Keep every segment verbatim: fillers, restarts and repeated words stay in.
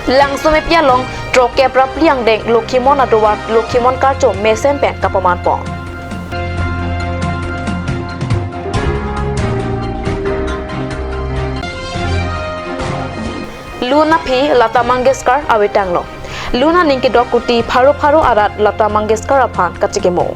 Langsomepi along throkkep ra phli angdeng Lokhimon atovar Lokhimon karcho mesen pen kapaman pon. Lun aphi Lata Mangeshkar avetang lo. Lun aning kedok kuti pharo pharo arat Lata Mangeshkar aphan kachekimo.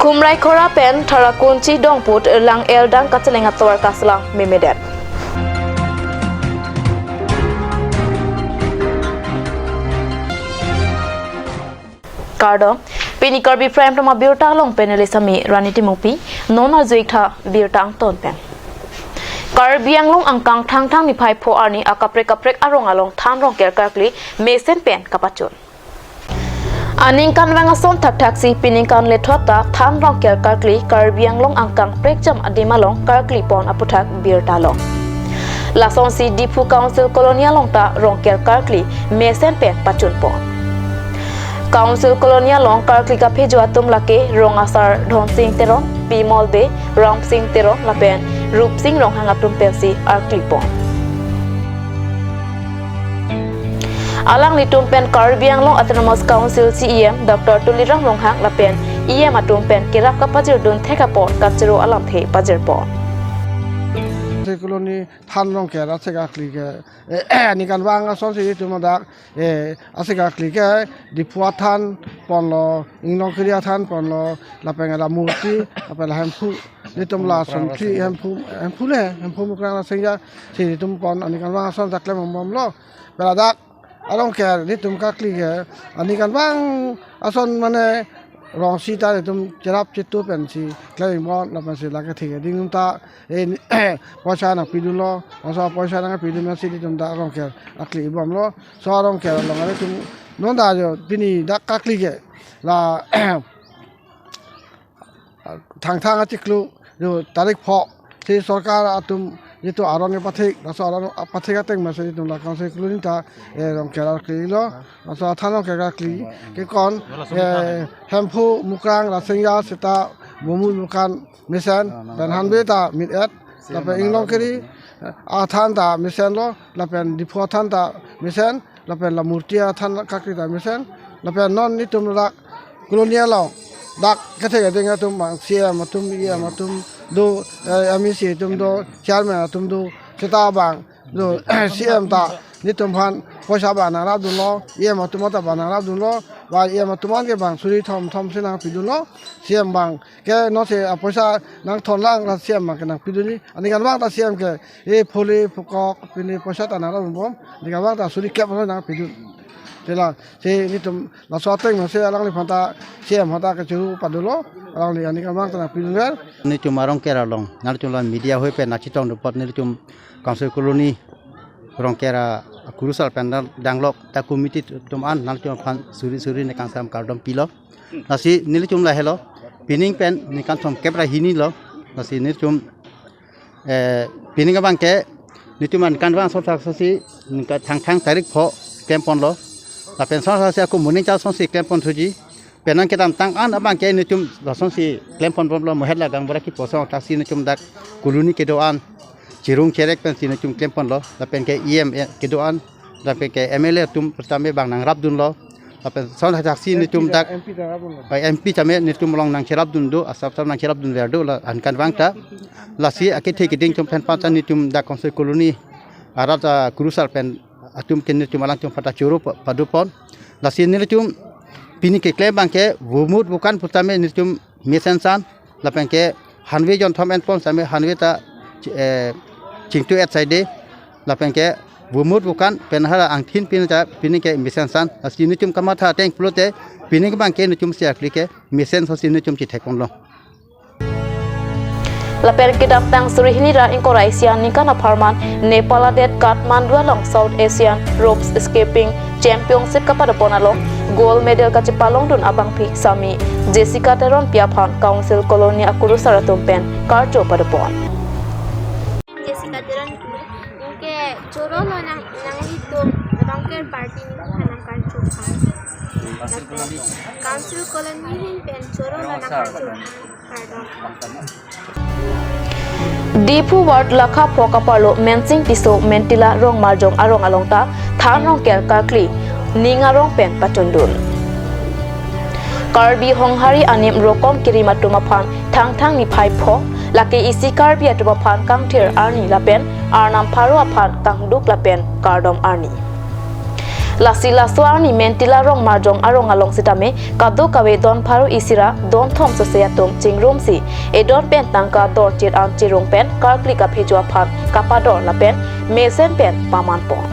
Khumrai Khora pen Tharakunchi Dongput lang eldang kacheleng atovar kaslang memedet. Kardom, pini Karbi Prime Time abirta along pen neli sami Rani Timungpi, non arju-ik tha birta angton pen. Karbi Anglong angkang Thangthang niphai pho arni akaprek kaprek arong along than rongker karkli mesen pen kapachun. Aningkanvang ason thakthaksi piningkan lethot ta than rongker karkli Karbi Anglong angkang prekjam adim along karkli pon aputhak birta long. Lasonsi Diphu Council Colony along ta rongker karkli mesen pen pachun pon. Council Colony along karkli kaphejo atum lake rong asar Dhonsing Teron, Bimol Bey, Ramsing Teron lapen Rupsing Ronghang atum pensi arkli pon. Alanglitum pen Karbi Anglong Autonomous Council C E M Doctor Tuliram Ronghang lapen E M atum pen kerap kapajirdun thek apor kachoro alamthe pajir pon. Colony than rongker asek akli ke, eh, aningkanvang asonsi itum dak, eh, asek akli ke Diphu athan ponlo, Inglongkiri athan ponlo, lapen la murti, lapen la Hemphu, itum la Somthi, Hemphu, Hemphu le, Hemphu Mukrang Rasinja, si itum pon aningkanvang ason dak klembomlo. Pela dak arongker itum karkli ke aningkanvang ason mane rong sita itum cherap chetu pensi klem pon lapensi lake thik ding ta, eh, poisa nangpidunlo, laso poisa nangpidun pensi itum dak rongker akli bomlo. So rongker along itum non ta jo pini dak karkli ke la Thangthang achiklo jo tarik pho si sorkar atum jitu aron kepathik, laso aron pathik ateng mesen itum la Council Colony ta, eh, rongker arklilo, laso athan rongker karkli ke kon, eh, Hemphu Mukrang Rasinja seta Bumut Bukan mesen, pen hanve ta mit et, lapen Inglongkiri, eh, athan ta mesenlo, lapen Diphu athan ta mesen, lapen la murti athan karkli ta mesen, lapen non itum dak Colony along dak kethe keding atum bang C E M atum, E M atum do, eh, M A C atum do, chairman atum do, seta bang do, C E M ta itum aphan poisa bang nangrapdunlo, E M atum ta bang nangrapdunlo, ba E M atum an ke bang suri thom thom si nangpidunlo, C E M bang ke non si apoisa nangthon lang la C E M bang ke nangpidunji. Aningkanvang ta C E M ke, eh, pholi phukok pini poisa ta nangrapdunbom, aningkanvang ta suri kep lo nangpidun. Tela si itum laso ateng mesen alangliphan ta C E M aphan ta kachoro padunlo, alangli aningkanvang ta nangpidunver. Nelitum arongker along, nelitum la media hoi pen nangchetongdun apot nelitum Council Colony rongker akurusar pen dang, danglok ta committee atum an nelitum aphan suri suri ne kangsam kardom pilo. Lasi nelitum lahelo, pining pen ningkan thomkep ra hini lo. Lasi nelitum, eh, pining abang ke nelitum aningkanvang ason thakthaksi ningkan Thangthang tarik pho klem ponlo. Lapen ason thakthaksi ako moning char asonsi klem pon thuji. Penang kedamtang an abang ke nelitum lasonsi klem ponbomlo, mohet la gaonbura kipu asong thakthaksi nelitum dak colony kedo-an cherung cherek pensi nelitum klem ponlo, lapen ke E M, eh, kedo-an, lapen ke M L A atum pertame bang nangrapdunlo, lapen ason thakthaksi nelitum dak, M P ta nangrapdunlo. Eh, M P tame nelitum along nangcherapdun do, asap asap nangcherapdunver do la aningkanvang ta. Lasi akethe keding atum pen pachan nelitum dak Council Colony arat akurusar pen atum ke nelitum alangtum aphan ta choro pa-, padopon. Lasi nelitum pini keklem abang ke Bumut Bukan putame nelitum mesen san, lapen ke hanve jonthom enpon same hanve ta, eh, chingtu et saide, lapen ke Bumut Bukan pen hala angthin pini ta pini ke mesen san. Lasi nelitum kamatha ateng pulote pini abang ke nelitum si arkli ke mesen asonsi nelitum chethek ponlo. Lapen kedamtang suri hini ra ingkoi ra isi aningkan apharman Nepal adet Kathmandu along South Asian Ropes Skipping Championship kapadopon along gold medal kachepalongdun abangpi sami Jessica Teronpi aphan Council Colony akurusar atum pen karcho padopon. Jessica Teronpi, anke choro lo nang, nanglitum rongker party nangphan nangkarcho aphan. Lapen Council Colony ahin pen choro lo nangkarcho aphan. Kardom. Diphu Ward Lakha Phok aparlo Mensing Tisso Mentila Rongmarjong arong along ta Than Rongker karkli ning arong pen pachundun. Karbi Honghari anim rokom kirim atum aphan Thangthang niphai pho, lake isi Karbi atum aphan kangthir arni lapen Arnam pharo aphan kangduk lapen kardom arni. Lasi laso arni Mentila Rongmarjong arong along sitame kadokave don pharo isi ra don thom sose atum chingrumsi edon pen tangka dorchit an chirung pen karkli kaphejo aphan kapador lapen mesen pen pamanpon.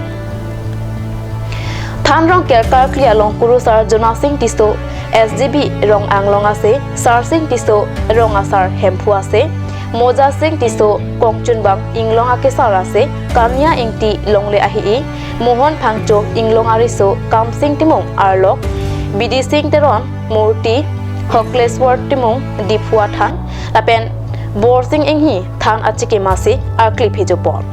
Than Rongker karkli along Kurusar Jonasing Tisso S G B Rong Anglong ase, Sarsing Tisso Rong Asar Hemphu ase, Mojasing Tisso Kongchunbang Inglong akesar ase, Kania Ingti Longle ahi-i, Mohon Phangcho Inglong ariso Kamsing Timung Arlok, Bidising Teron Murti Hokleswar Timung Diphu athan, lapen Borsing Inghi Than achikimasi arkli phejopon.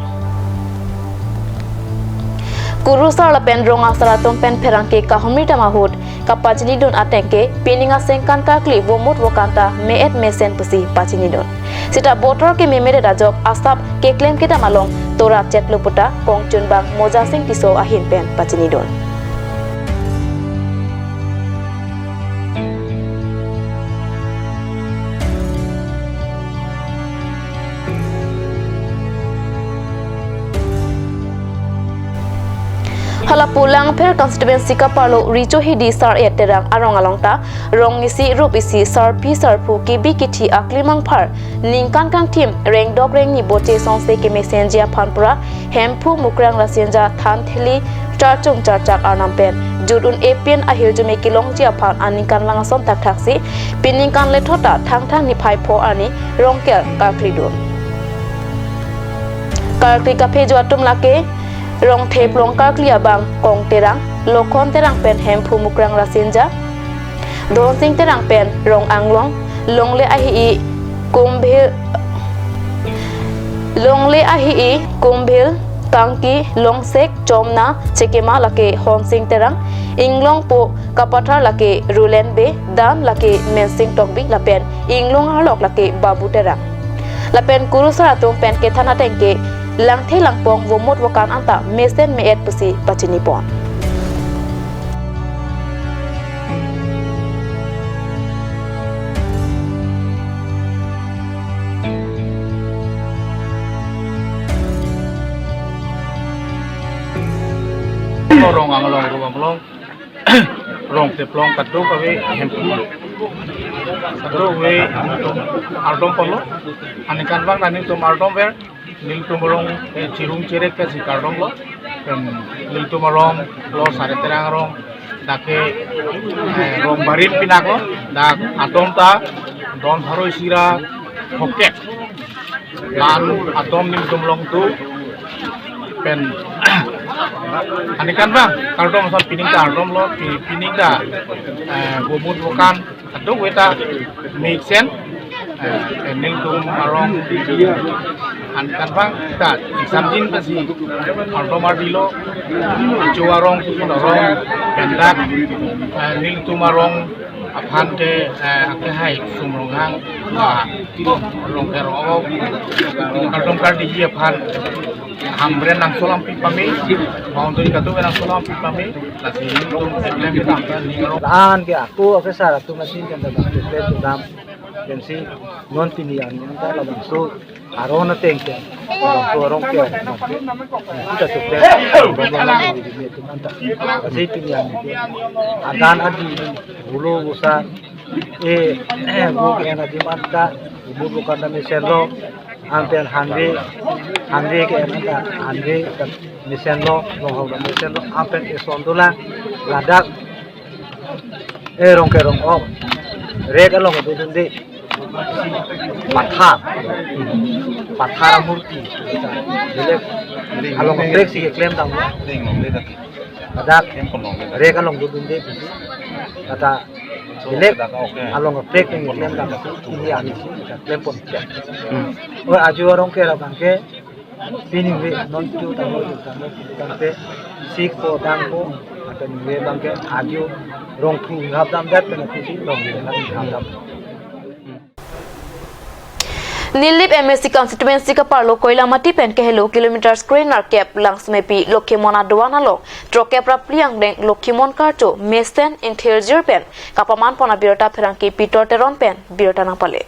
Kurusar lapen Rong Asar atum pen pherangke kahumri dam ahut kapachinidun atengke pining asengkan karkli vomut vokan ta me-et mesen pusi pachinidun. Sita botor kememedet ajok asap keklem kedam along tora chetlo puta Kongchunbang Mojasing Tisso ahin pen pachinidun. Hala pu Langpher constituency kaparlo Richo Hidi Sar-et Terang arong along ta rong isi rup isi sarpi sarpo kebi kithi aklimang phar ningkan kangthim rengdok rengni boche songse kemesenji aphan pura Hemphu Mukrang Rasinja Than theli charchung charchak arnam pen jut un-e pin ahirjume kelongji aphan aningkanvang ason thakthaksi piningkan lethot ta Thangthang niphai pho arni Rongker karklidun. Karkli kaphejo atum lake Rongtheplong karkli abang Kong Terang, Lokhon Terang pen Hemphu Mukrang Rasinja, Donsing Terang pen Rong Anglong, Longle ahi-i Kumbhil, Longle ahi-i Kumbhil, Kangki, Longsek, Chomna, Chekema lake Honsing Terang, Inglongpo kapathar lake Rulen Bey, Dan lake Mensing Tokbi lapen Inglong arlok lake Babu Terang. Lapen Kurusar atum pen kethan atengke langthe langpong vomut vokan anta mesen me-et pusi pachinipon. Rong Anglong, Rong Anglong, Rongtheplong kadokave Hemphu, kadokave ardom pulo. Aningkanvang nangtum ardom ver. Nelitum arong, eh, chirung chirek ke si kardom lo. Em, nelitum arong lo Sar-et Terang arong, dak ke, eh, rong barit pinak lo, dak atum ta don pharo isi ra hokep. La-an atum nelitum along tu pen aningkanvang kardom, sa pining ta ardom lo, pi-, pining ta, eh, vomut vokan kadokave ta mesen, eh, nelitum arong aningkanvang ta isamjin pasi ardom ardi lo, ajo arong, kusun arong, pendak, eh, nelitum arong aphan ke, eh, akehai sum ronghang, ah, rong kerong, kardom kardiji aphan Hamren nangsolam pi pame, boundary katu nangsolam pi pame, lasi nelitum keklem kita ning arong. La-an ke ako officer atum asin kan dak keklem kedam, pensi non pini arni anta labangso arong ateng ke, labangso arong ke, kita keklem kedam, atum anta. Lasi pini arni ke, adan adi, bulu busa, eh, eh, bu ke-en adim anta, bu bu kan mesen lo, anpen hanve, hanve ke-en anta, hanve kan mesen lo, rong hau kan mesen lo, anpen eson dolang, ladak, eh, rong kerong ok, rek along dodunde, pathar, pathar amurti, belek along prek si keklem dam lo. Ladak rek along dodunde, kata belek along prek keklem dam, pini arni si keklem pon. Hmm. O ajo arong ke labang ke, pini ve non tu tamo tu tamo tangte sik po dang po, atau ni ve abang ke ajo rong phu hap dam dat pen pu si rong phu hap dam. Nilip M A C constituency kaparlo Koilamati pen kehelo kilometer kre nerkep Langsumepi Lokhimon adovan along throkep ra phli angdeng Lokhimon karcho mesen ingthirjir pen kapaman pon abirta pherangke Pitor Teron pen birta nangpale.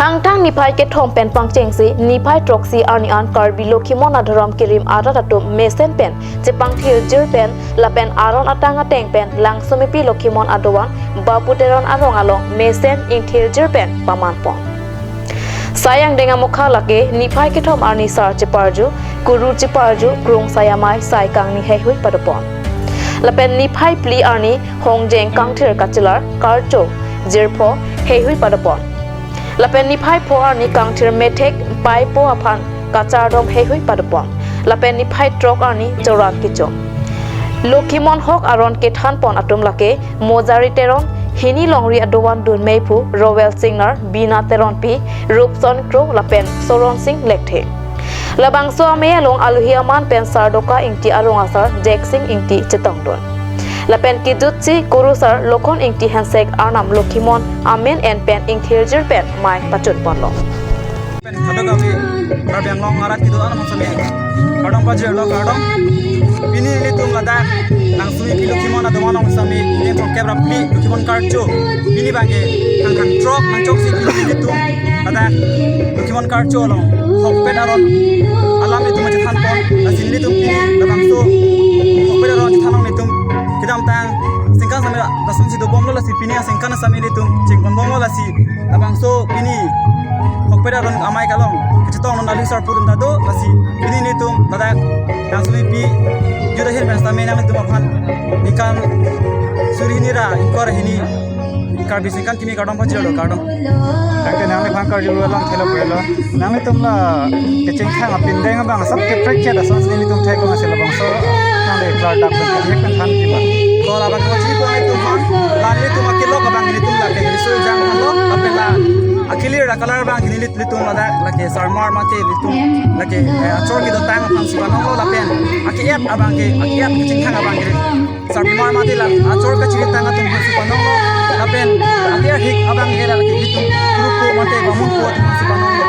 Thangthang niphai kethom pen pangchengsi niphai throksi arni an Karbi Lokhimon adhorom kerim arat atum mesen pen chepangthirjir pen lapen aron atang ateng pen Langsumepi Lokhimon adovan Bapu Teron arong along mesen ingthirjir pen paman pon. Sai angdeng amokha lake niphai kethom arni sar cheparju, kurur cheparju, krung sai amei sai kangni heihui padopon. Lapen niphai phli arni hongjeng kangthir kachelar, karcho, jirpho, heihui padopon. Lapen niphai pho arni kangthir methek, paipo aphan kachardom heihui padopon. Lapen niphai throk arni chorat kecho. Lokhimon hok aron kethan pon atum lake Mojari Teron, hini longri adovan dun meiphu Rowel Singnar, Bina Teronpi, Rupson Kro lapen Soron Sing Lekthe. Labangso amei along alohi aman pen Sardoka Ingti arong asar Jack Sing Ingti chetongdun. Lapen kejutsi kurusar Lokhon Ingti hensek arnam Lokhimon amen en pen ingthirjir pen mei pachun ponlo. Pen kadokave Karbi Anglong arat kedo anam sami kardom pajirlo, kardom. Pini nelitum ladak Langsumepi Lokhimon adovan along sami ingdeng throkkep ra phli Lokhimon karcho. Pini abangke thangthang throk nangchoksi pini nelitum ladak Lokhimon karcho along hokpet aron alam nelitum chethan pon. Lasi nelitum pini labangso hokpet aron chethan along nelitum kedamtang aningkan sami lason si dobomlo, lasi pini aningkan sami nelitum chingponbomlo, lasi labangso pini hokpet aron amei along kachetongdun alohi sarpo atum ta do, lasi pini nelitum ladak Langsumepi Youth ahin pen sami nanglitum aphan ningkan suri hini ra ingkoi ra hini Karbi aningkan kimi kardom pajirlo, kardom. Tangte nangliphan karjulo, lang thelo pulo. Nanglitum la kechengthang apindeng abang asap keprek chet asonsi nelitum thek long asi labangso nangli klardak pen kethek pen than kiba. Ko labang ko chipo nelitum aphan, la nelitum akelok abang nelitum lake neliso jang aphan lo, lapen la akelir la kalar abang neli- nelitum ladak lake sarmar mate nelitum lake, eh, achor kedotang aphan si panonglo lapen ake-et abangke, ake-et kechengthang abangke sarmar mate la achor kachiritang atum aphan si panonglo lapen ake-et hik abangke la lake nelitum kurupo mate bamunpo atum aphan si panonglo.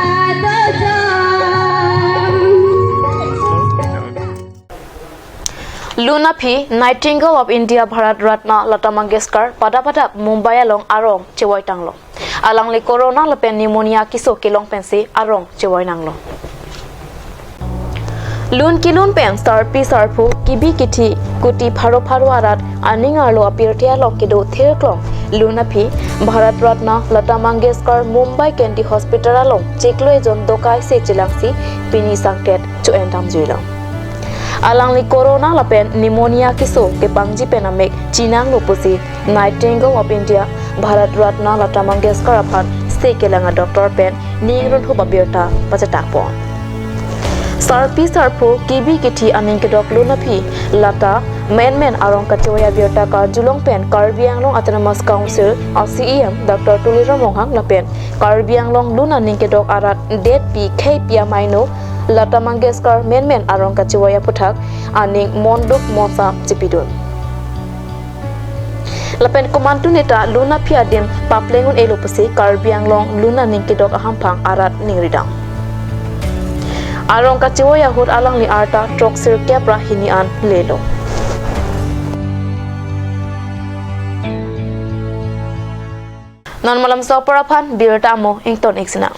Lun aphi Nightingale of India Bharat Ratna Lata Mangeshkar pada pada Mumbai along arong chevoi tanglo. Alangli corona lapen pneumonia keso kelong pensi arong chevoi nanglo. Lun kelun pen sarpi sarpo kebi kethe kuti pharo pharo arat aning arlo apirthe along kedo thirklong lun aphi Bharat Ratna Lata Mangeshkar Mumbai Kanti Hospital along chiklo ejon dokai se chelangsi pini sangtet cho-en damjuilo. Alangli corona lapen pneumonia keso kepangji pen amek chinanglo pusi Nightingale of India Bharat Ratna Lata Mangeshkar aphan se kelang a-doctor pen ning runhup abirta pachetak pon. Sarpi sarpo kebi kethe aning kedok lun aphi Lata menmen arong kachevoi abirta karjulong pen Karbi Anglong Autonomous Council a-C E M Doctor Tuliram Ronghang lapen Karbi Anglong lun aning kedok arat detpi kheipi amei no Lata Mangeshkar menmen arong kachevoi aputhak aning monduk monsam chepidun. Lapen komantu neta lun aphi adim papleng un-elo pusi Karbi Anglong lun aning kedok ahamphang arat ningridam. Arong kachevoi ahut alangli arta throksirkep ra hini an lelo. Non malam sopor aphan birta amo ington ik sinang.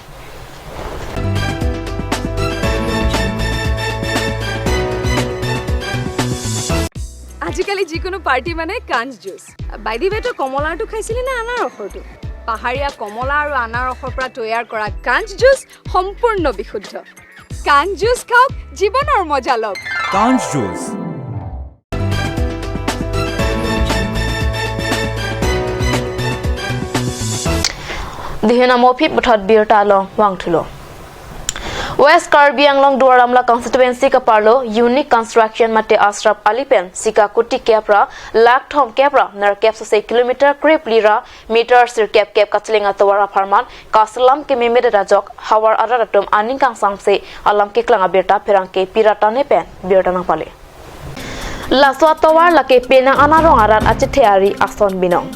আজিকালি যিকোনো পাৰ্টি মানে কাঞ্চ juice. By the ৱে, তই কমলাৰটো খাইছিলি নে আনাৰসৰটো? পাহাৰীয়া কমলা আৰু আনাৰসৰ পৰা তৈয়াৰ কৰা কাঞ্চ জুচ সম্পূৰ্ণ বিশুদ্ধ। কাঞ্চ জুচ খাওক, জীৱনৰ মজা লওক। কাঞ্চ juice. Dihen amo aphi puthot birta along vangthulo. West Karbi Anglong Duar Amla constituency kaparlo Unique Construction mate Asrap Ali pen sika kuti kep ra lakh thomkep ra nerkep sose kilometer krephli ra meter sirkep kep kacheleng atovar apharman kaselam kememedet ajok havar arat atum aning kangsamse alam keklang abirta pherangke Pi Ratan pen birta nangpale. Laso atovar lake penang an arong arat achethe ari ason binong.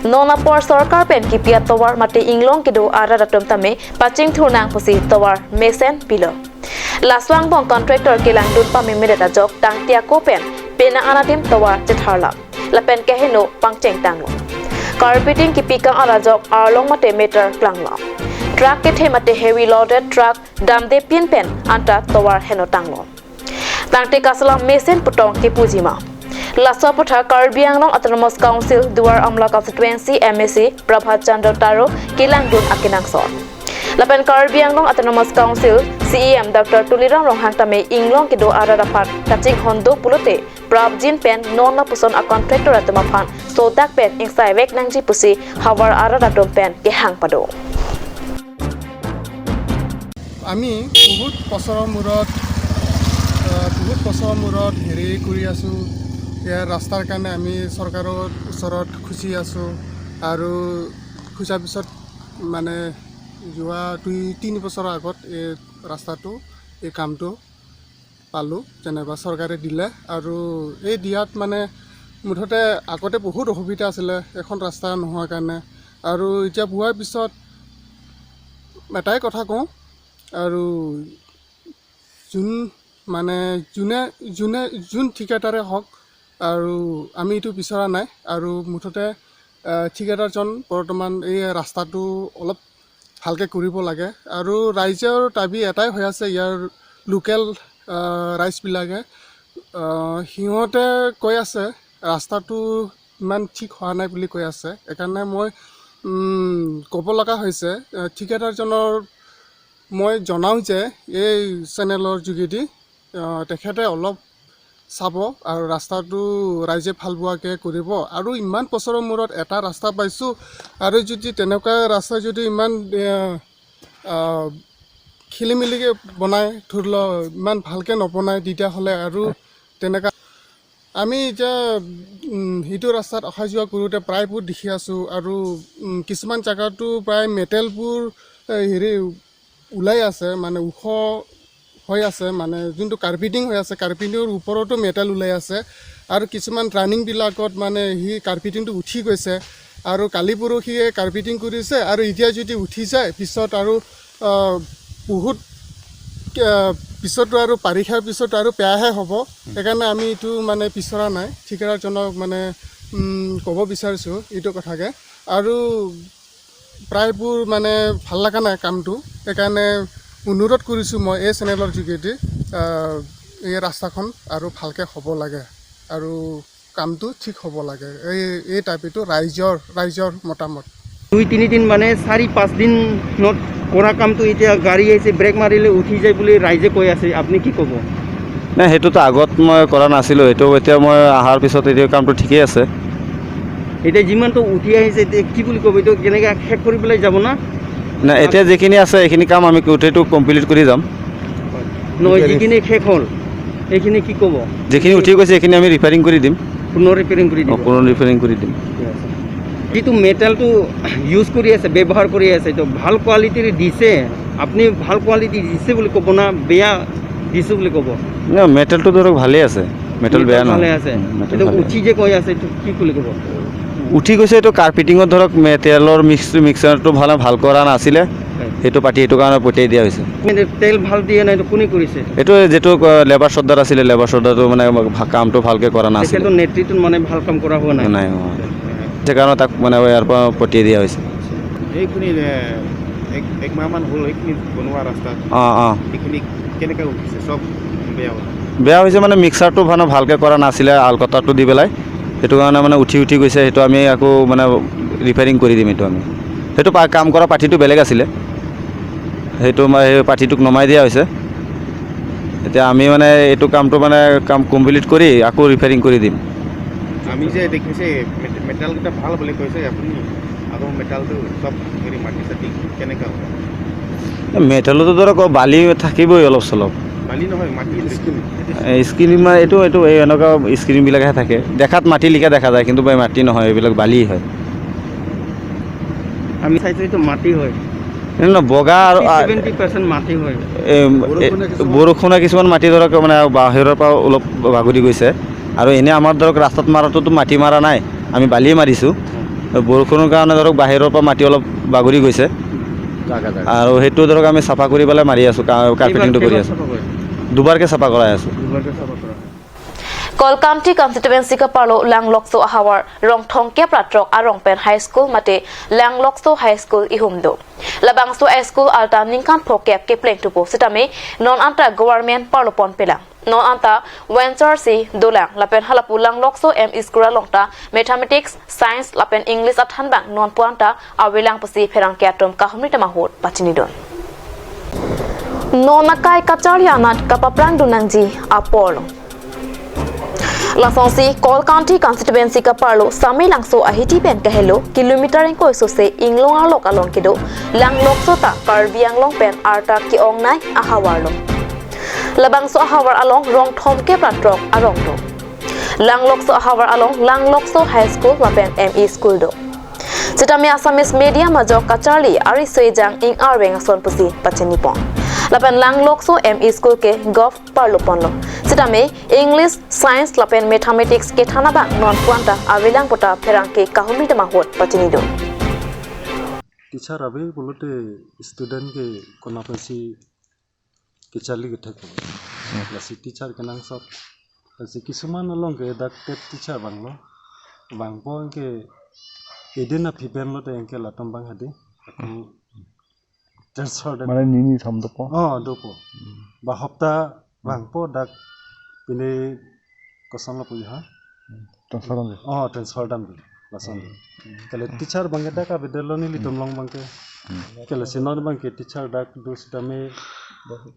Non apor sorkar pen kipi atovar mate inglong kedo arat atum tame pachingthur nang pusi tovar mesen pilo. Laso angbong contractor kelangdun pamemedet ajok tangte ako pen penang anatim tovar chetharlo. Lapen keheno pangcheng tanglo. Carpeting kipikang arajok arlong mate meter klanglo. Truck kethe mate heavy loaded truck damde pin pen anta tovar heno tanglo. Tangte kaselam mesen putong kepujima. Laso aputhak Karbi Anglong Autonomous Council Duar Amla Constituency M A C Prabhat Chandra Taro kelangdun akenangsot. Lapen Karbi Anglong Autonomous Council C E M Doctor Tuliram Ronghang tame inglong kedo arat aphan kachinghon do pulote prapjin pen non lapuson a contractor atum aphan sodak pen ingsai vek nangji pusi havar arat atum pen kehang pado. আমি বহুত বছৰৰ মূৰত আহ, বহুত বছৰৰ মূৰত হেৰি কৰি আছোঁ। ইয়াৰ ৰাস্তাৰ কাৰণে আমি চৰকাৰৰ ওচৰত খুচি আছোঁ। আৰু খুচাৰ পিছত মানে যোৱা দুই তিনি বছৰৰ আগত এই ৰাস্তাটো, এই কামটো পালোঁ, যেনিবা চৰকাৰে দিলে। আৰু এই দিয়াত মানে মুঠতে আগতে বহুত অসুবিধা আছিলে এখন ৰাস্তা নোহোৱাৰ কাৰণে। আৰু এতিয়া পোৱাৰ পিছত এটাই কথা কওঁ, আৰু যোন মানে যোনে যোনে যোন ঠিকাদাৰে হওক, আৰু আমি এইটো বিচৰা নাই। আৰু মুঠতে আহ, ঠিকাদাৰজন বৰ্তমান এই ৰাস্তাটো অলপ ভালকৈ কৰিব লাগে। আৰু ৰাইজৰ দাবী এটাই হৈ আছে, ইয়াৰ লোকেল আহ, ৰাইজবিলাকে আহ, সিহঁতে কৈ আছে ৰাস্তাটো ইমান ঠিক হোৱা নাই বুলি কৈ আছে। সেইকাৰণে মই উম, ক'ব লগা হৈছে আহ, ঠিকাদাৰজনৰ মই জনাওঁ যে এই চেনেলৰ যোগেদি আহ, তেখেতে অলপ চাব আৰু ৰাস্তাটো ৰাইজে ভাল পোৱাকৈ কৰিব। আৰু ইমান বছৰৰ মূৰত এটা ৰাস্তা পাইছোঁ, আৰু যদি তেনেকুৱা ৰাস্তা যদি ইমান আহ, আহ, খেলিমেলিকৈ বনায়, ধৰি লওক ইমান ভালকৈ নবনায়, তেতিয়াহ'লে আৰু তেনেকুৱা আমি এতিয়া উম, সেইটো ৰাস্তাত অহা যোৱা কৰোঁতে প্ৰায়বোৰ দেখি আছোঁ। আৰু উম, কিছুমান জেগাতো প্ৰায় মেটেলবোৰ এ, হেৰি ওলাই আছে, মানে ওখ হৈ আছে, মানে যোনটো কাৰ্পেটিং হৈ আছে, কাৰ্পেটিঙৰ ওপৰতো মেটেল ওলাই আছে। আৰু কিছুমান টাৰ্ণিংবিলাকত মানে সেই কাৰ্পেটিংটো উঠি গৈছে। আৰু কালি পৰহিয়ে কাৰ্পেটিং কৰিছে, আৰু এতিয়া যদি উঠি যায় পিছত আৰু আহ, বহুত আহ, পিছতো আৰু বাৰিষাৰ পিছতো আৰু বেয়াহে হ'ব। সেইকাৰণে আমি এইটো মানে বিচৰা নাই, ঠিকাদাৰজনক মানে উম, ক'ব বিচাৰিছোঁ এইটো কথাকে। আৰু প্ৰায়বোৰ মানে ভাল লগা নাই কামটো। সেইকাৰণে অনুৰোধ কৰিছোঁ মই এই চেনেলৰ যোগেদি আহ, এই ৰাস্তাখন আৰু ভালকৈ হ'ব লাগে আৰু কামটো ঠিক হ'ব লাগে। এই এই টাইপেইটো ৰাইজৰ ৰাইজৰ মতামত। দুই তিনিদিন মানে চাৰি পাঁচ দিনত কৰা কামটো এতিয়া গাড়ী আহিছে, ব্ৰেক মাৰিলে উঠি যায় বুলি ৰাইজে কৈ আছে, আপুনি কি ক'ব? নাই, সেইটোতো আগত মই কৰা নাছিলোঁ। এইটো এতিয়া মই অহাৰ পিছত এতিয়া কামটো ঠিকেই আছে। এতিয়া যিমানটো উঠি আহিছে, এতিয়া কি বুলি ক'ব, এইটো কেনেকৈ শেষ কৰি পেলাই যাব না? নাই, এতিয়া যিখিনি আছে সেইখিনি কাম আমি গোটেইটো কমপ্লিট কৰি যাম। নহয়, যিখিনি শেষ হ'ল, এইখিনি কি ক'ব? যিখিনি উঠি গৈছে সেইখিনি আমি ৰিপেয়াৰিং কৰি দিম। পুনৰ ৰিপেয়াৰিং কৰি অ, দিব। পুনৰ ৰিপেয়াৰিং কৰি দিম। যিটো মেটেলটো ইউজ কৰি আছে, ব্যৱহাৰ কৰি আছে, এইটো ভাল কোৱালিটিৰ দিছে, আপুনি ভাল কোৱালিটি দিছে বুলি ক'ব না বেয়া দিছে বুলি ক'ব? না, মেটেলটো ধৰক ভালেই আছে, মেটেল বেয়া নহয়। ভালে আছে। উম, মেটেল এইটো ভালে। উঠি যে কৈ আছে, এইটো কি বুলি ক'ব? উঠি গৈছে, এইটো কাৰ্পেটিঙত ধৰক মেটেলৰ মিক্স মিক্সাৰটো ভাল ভাল কৰা নাছিলে, হয়। সেইটো পাতি এইটো কাৰণে পঠিয়াই দিয়া হৈছে। মানে তেল ভাল দিয়ে নাই, এইটো কোনে কৰিছে? এইটো যিটো লেবাৰ চৰ্দাৰ আছিলে, লেবাৰ চৰ্দাৰটো মানে ভা- কামটো ভালকৈ কৰা নাছিলে। তেখেতৰ নেতৃত্বত মানে ভাল কাম কৰা হোৱা নাই। নাই হোৱা। সেইকাৰণে তাক মানে ইয়াৰ পৰা পঠিয়াই দিয়া হৈছে। এইখিনি এ, এক একমাহমান হ'ল এইখিনি বনোৱা ৰাস্তা। অ' অ'। এইখিনি কেনেকৈ উঠিছে? চব বেয়া হ'ল। বেয়া হৈছে মানে মিক্সাৰটো মানে ভালকৈ কৰা নাছিলে, আলকটাটো দি পেলাই, সেইটো কাৰণে মানে উঠি উঠি গৈছে। সেইটো আমি আকৌ মানে ৰিপেয়াৰিং কৰি দিম। এইটো আমি সেইটো পা- কাম কৰা পাৰ্টিটো বেলেগ আছিলে, সেইটো মা- সেই পাৰ্টিটোক নমাই দিয়া হৈছে। এতিয়া আমি মানে এইটো কামটো মানে কাম কমপ্লিট কৰি আকৌ ৰিপেয়াৰিং কৰি দিম। আমি যে দেখিছে মেট- মেটেলকেইটা ভাল বুলি কৈছে আপুনি, আকৌ মেটেলটো চব হেৰি মাটি চাটি কেনেকুৱা হ'ব? মেটেলতো ধৰক বালি থাকিবই অলপ চলপ। বালি নহয়, মাটি স্কিন। স্কিন মানে এইটো এইটো এই এনেকুৱা স্কিনবিলাকহে থাকে, দেখাত মাটি লিখা দেখা যায়, কিন্তু মাটি নহয়, এইবিলাক বালি হয়। আমি চাইছোঁ এইটো মাটি হয়। নহয়, বগা আৰু আ- ছেভেণ্টি পাৰ্চেণ্ট মাটি হয়। এই- এই বৰষুণে কিছুমান মাটি ধৰক মানে বাহিৰৰ পৰা অলপ বাগৰি গৈছে। আৰু এনে আমাৰ ধৰক ৰাস্তাত মাৰাটোতো মাটি মাৰা নাই, আমি বালিয়ে মাৰিছোঁ। বৰষুণৰ কাৰণে ধৰক বাহিৰৰ পৰা মাটি অলপ বাগৰি গৈছে। জাগা, জাগা। আৰু সেইটো ধৰক আমি চাফা কৰি পেলাই মাৰি আছোঁ, কা-, কাৰ্পেটিংটো কৰি আছোঁ। দুবাৰকে চাফা কৰাই আছোঁ। Kolkanthi constituency kaparlo Langlokso ahavar rong thomkep ra throk arong pen high school mate Langlokso high school ihum do. Labangso high school alta ningkan phokep kepleng thupo sitame non anta government parlo ponpelang. Non anta venture si dolang lapen halapu Langlokso M E school along ta mathematics, science lapen English athan bang non pu anta avelang pusi pherangke atum kahumri tema ahut pachinidun. Non akai kacharli anat kapaprang dun nangji apor lo. Lasonsi Kolkanthi constituency kaparlo Samelangso ahiti pen kahelo kilometer ingkoi sose inglong arlok along kedo Langlokso ta Karbi Anglong pen arta ke-ongnei ahavar lo. Labangso ahavar along rong thomkep ra throk arong do. Langlokso ahavar along Langlokso High School lapen M E school do. Sitame Assamese medium ajok kacharli ari sejang ing arveng ason pusi pachini pon. Lapen Langlokso M E school ke govt parlo ponlo. Sitame English, science lapen mathematics kethan abang non pu anta avelang pu ta pherangke kahumri tema ahut pachinidun. Teacher ave pulote student ke konat pensi kacharli kethek. Hmm. Lasi teacher kenangsot. Lasi kisuman along ke dak TET teacher vanglo. Vangpo anke eden aphi pen lote anke latum vang hadi. Aku transfer dam. Mane nini thom dopo? Oh, dopo. Hmm. Ba hopta vangpo dak pine koson lo puji ha? Transfer dam. Oh, transfer dam. Lason. Hmm. Kali teacher abang ke dak avedetlo nelitum along abang ke. Hmm. Kali si non abang ke teacher dak do sitame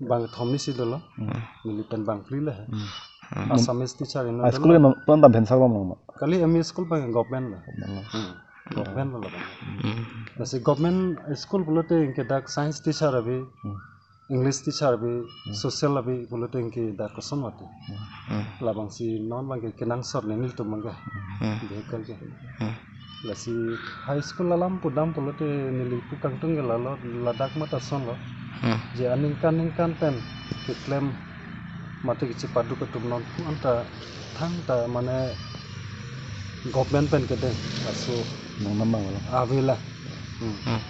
bang thom isi dolo. Hmm. Neli pen bang phli le. Hmm. Assamese teacher ino. High school dolo. Ke non, non ta venture bom ma? Kali M E school abang government lo. Government lo. Hmm. Government lo abang. Hmm. Lasi government school pulote anke dak science teacher ave. Hmm. English teacher ave, hmm, social ave, pulote anke dak koson mati. Hmm. Labangsi non abang ke kenangsot le nelitum abang ke. Hmm. Vehicle ke. Hmm. Lasi high school alam pudam pulote neli pu kangtung ke lalo ladak mata son lo. Hmm. Je aningkan ningkan pen keklem mate kachepadu atum non pu anta thangta mane government pen kedeng laso nang namang lo. Ave la. Hmm. Hmm.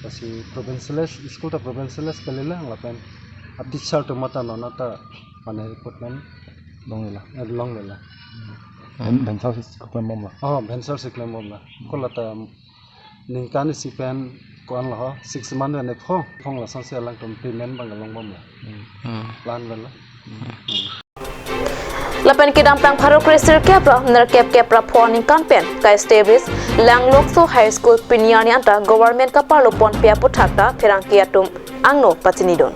Lasi provincialized, school ta provincialized kalilang lapen a teacher atum mata non anta mane recruitment longlela. Eh, longlela. Hmm. Venture si keklem bom la. Oh, venture si keklem bom la. Kolata ningkan isi pen ko-an lo ho, six month pen ephong, ephong lasonsi alangtum payment abang long bom la. Hmm. Hmm. Plan vel la. Hmm. Lapen kedamtang pharo kresirkep ra nerkep kep ra pho aningkan pen ka-establish Langlokso High School pini arni anta government kaparlo ponpe aputhak ta pherangke atum angno pachinidun.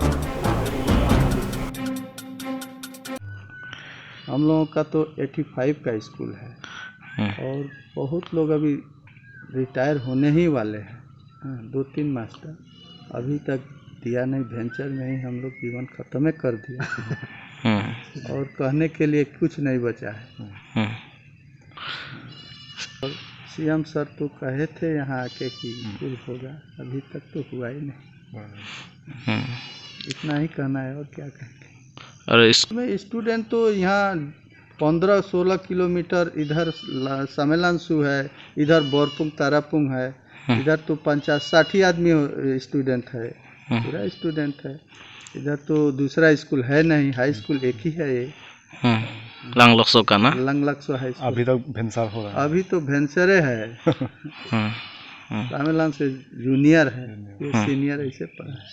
हम लोगों का तो eighty five का स्कूल है। हम्म। और बहुत लोग अभी रिटायर होने ही वाले हैं। हाँ, दो तीन मास्टर अभी तक दिया नहीं, वेंचर में ही हम लोग जीवन खत्म ही कर दिया। हम्म। और कहने के लिए कुछ नहीं बचा है। हम्म। और सीएम सर तो कहे थे यहाँ आके कि हम्म। स्कूल होगा, अभी तक तो हुआ ही नहीं। हम्म। इतना ही कहना है, और क्या कहेंगे। और इस में स्टूडेंट तो यहाँ पन्द्रह सोलह किलोमीटर इधर ला-, सामेलांसु है, इधर बोरपुंग तारापुंग है, हम्म। इधर तो पचास साठ ही आदमी हो, स्टूडेंट है, हम्म। पूरा स्टूडेंट है। इधर तो दूसरा स्कूल है नहीं, हाई स्कूल एक ही है ये। हम्म। लंगलकसो का ना? लंगलकसो हाई स्कूल। अभी तक वेंचर हो रहा है। अभी तो वेंचर ही है। हम्म, हम्म। सामेलांसु जूनियर है, जूनियर। ये हम्म। सीनियर ऐसे पढ़ा है।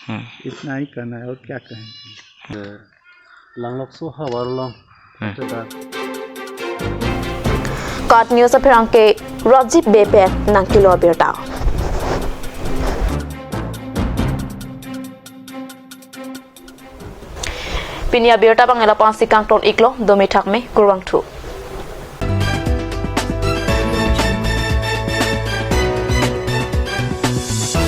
हम्म। इतना ही कहना है, और क्या कहेंगे? Langlokso havar along. Hmm. Ante dak. KAT News apherangke Rajiv Bey pen nangkelo abirta. Pini abirta abang lapu-an si kangton iklo, dome thakme, kurvangthu.